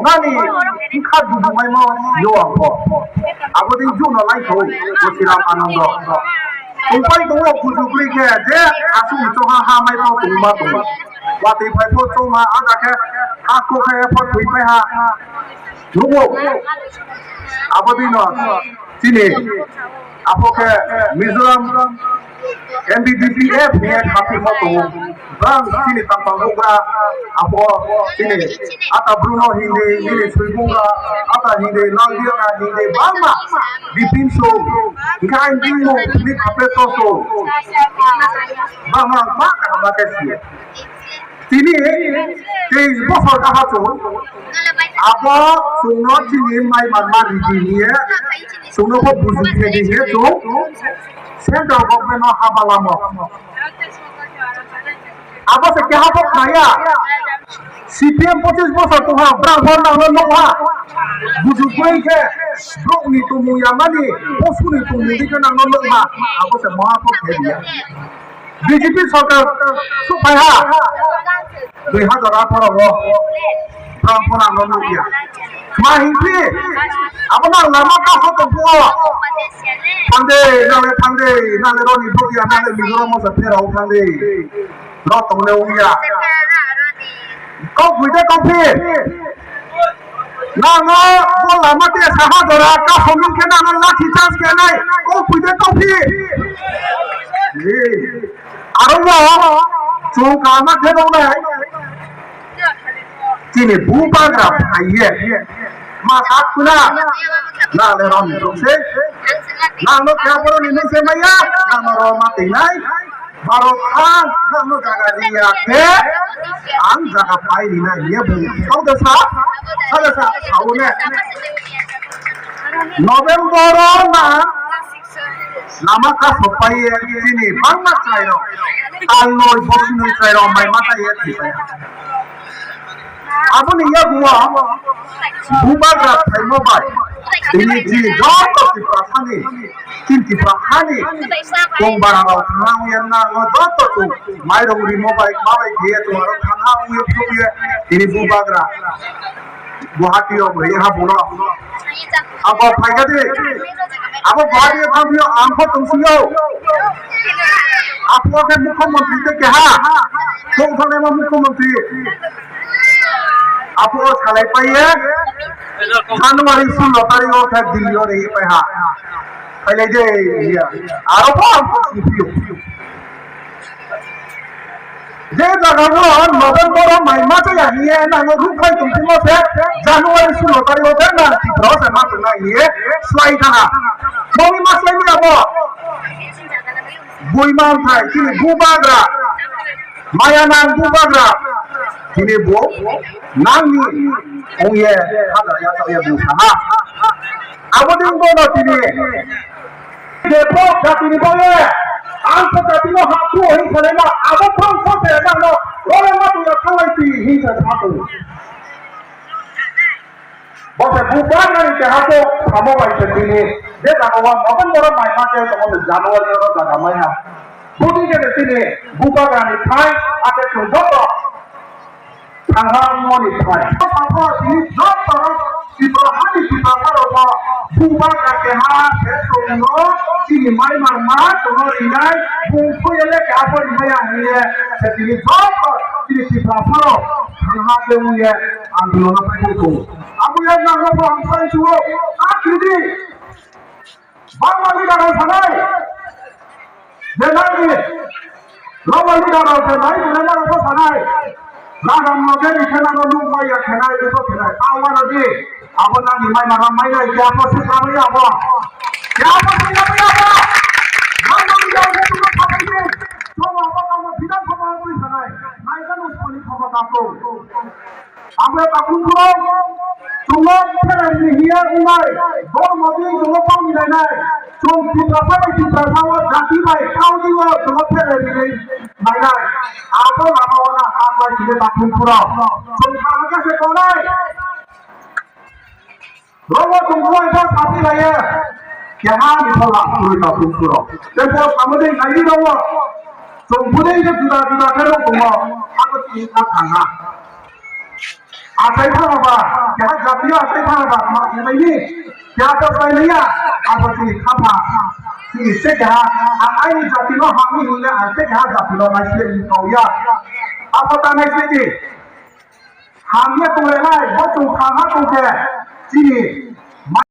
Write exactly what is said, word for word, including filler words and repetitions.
nani wngkha dubumaimo yo ang bo. Abo din juno lai thou, bo Sri Ram Anando. Tongpai tongo kuchukri khe je aswk choha ha mai pho tongma tongo. Watwi phai pho choma ada khe ha kok khe pho thwi phai ha. Nugo. Abo dino chini abo khe Mizoram M B B P F ni khaphirma tongo. Bang chini tangpang bugra abo chini ata Bruno hindi, chini Suibunga, ata hindi, Laldiana hindi, bangma Bipin so, hingkhe ang bini mung ni khapre to so. Bangma ma kaham ma khe si. Tini teis bosor kaha chwng abo chwngno chini mai manma ridi hiye chwngno bo buju khedi hiye chwng central government no haba lamo. Abo se keha bo khaya. C P M pochis bosor tongha, brang hor nangno nukha. Buju khe brokni tumung yamani, posuni tumung dikhe nangno nukha. Abo se maha kok khediya. B J P sarkar suphaiha dui hazar atharo o brang phano ang nukya. Ma hingphi abo nang lama kaso tongphuo. Thangde, nang le thangde, nang le roni bukya, nang le Mizoram o se pherao thangde. Rok tongmani wngya. Kok buide kok phi. Nangno bo lama te saha jora ka phunuk khe nangno lathi charge khe nai. Kok buide kok phi. Aro bo chwng kama khe dong nai. Chini bubagra phaiye. Ma sak kuna. Na le rom se. Nangno khe boroni nung se maya. Nangno ro ma twi nai. Bharot ang nangno jaga riya khe ang jaga pai rina hiye bung. Kau da sa? Sa da sa? Sa ne. November o na lama ka sopai chini bangma chai rok. Tal noi bosi noi chai rok mai ma chai ye thai. Aboni yaguo bubagra phaimo bai tini chini joto Tiprasani, chini Tiprasani tong bararok thangna wngya nangno joto chwng mairung rimo bai ma bai khe tong aro thangna wngya phiyokya tini bubagra Guwahati o bai ha bono. Abo phaikha di. Abo Guwahati o thangphio ang kho tongphio. Apo khe mukhyamantri tei keha. Tong thangnaima mukhyamantri. Apo salai paiye. January sullo tarikh o khe Delhi o rei pai ha. Phailai de ya. Aro bo ang kho tongphio. Je jaga o November o mai ma chaya hiye nangno rukphai tongphimo se January sullo tarikh o se nang Tripura o se ma tongna hiye slai thana. Boni ma slai maya bo. Bui man thai chini bubagra. Maya nang bubagra. Chini bo nangni ongye hajar ya chaya bu sana. Abo ding bono tini. Develop jatini bagwi ang sa jatino hakhu hing sanai ma abo thang sa se nangno role ma tuya khalai ti hing sa sa tu. Bo se bubagra ni keha to samo bai se tini je jaga o November o mai ma ke to January o jaga mai ha. Budi ke tini bubagra ni thai ate tu joto Thangha wngmani thai. Sabo tini joto Tripura hani Tiprasa rokno bubagra keha se chwngno chini mai manma chwngno rinai bung thoi le keha bo rimaya hinye se tini joto chini Tiprasa rok thangha khe wngye andolon pai tongo. Abo yak nangno bo ang sai chuo a kidi. Bangma leader rok sanai. Je nangni local leader rok je nai, je nai rok sanai. Nang rok no je ni khena no lung mai ya khenai, ni ko khenai. Ta wa no di. Abo nangni mai ma mai nai, kya po se ka ya bo. Kya po se ka ya bo. Bangma leader rok je tu ko sanai. Sobo abo ka mo bidan sobo abo sanai. Nai ka no soni sobo ka ko. Abo takhum phuru chwngno pherai rini hiya wngnai, dol modi chwngno tongni nainai, chwng Tiprasa bai Tiprasa o jati bai kaudi o chwngno pherai rini nainai. Abo lama o na hambai sini takhum phuru chwng thangkhe se tongnai. Rogo chwng buai bo sathi laiya. Keha ni thola purui ta pung puro. Tei bo samudri naidi rogo. Chwng budai khe juda juda khe rok tongo. Abo tini kha thangha. Achai thangba, keha jati o achai thangba, ma, ma, ni, keha to sai liya, abo chini khapha, chini se keha, a, aini jati no hamni hinle, a se keha jati no naisle ni kauya. Abo ta naisle di. Hamya tonglainai, bo chung khama tongkhe, chini